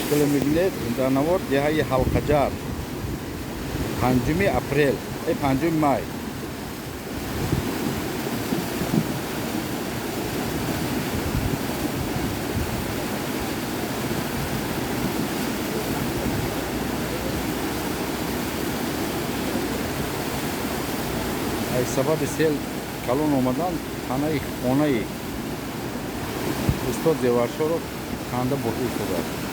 Хеле мебинед, дар навор деҳаи Ҳалқаҷар, 5 апрел, 5 май. Аз сабаби сел калон омадан танаи хонаи устод Зеваршоро канда бурда истодааст.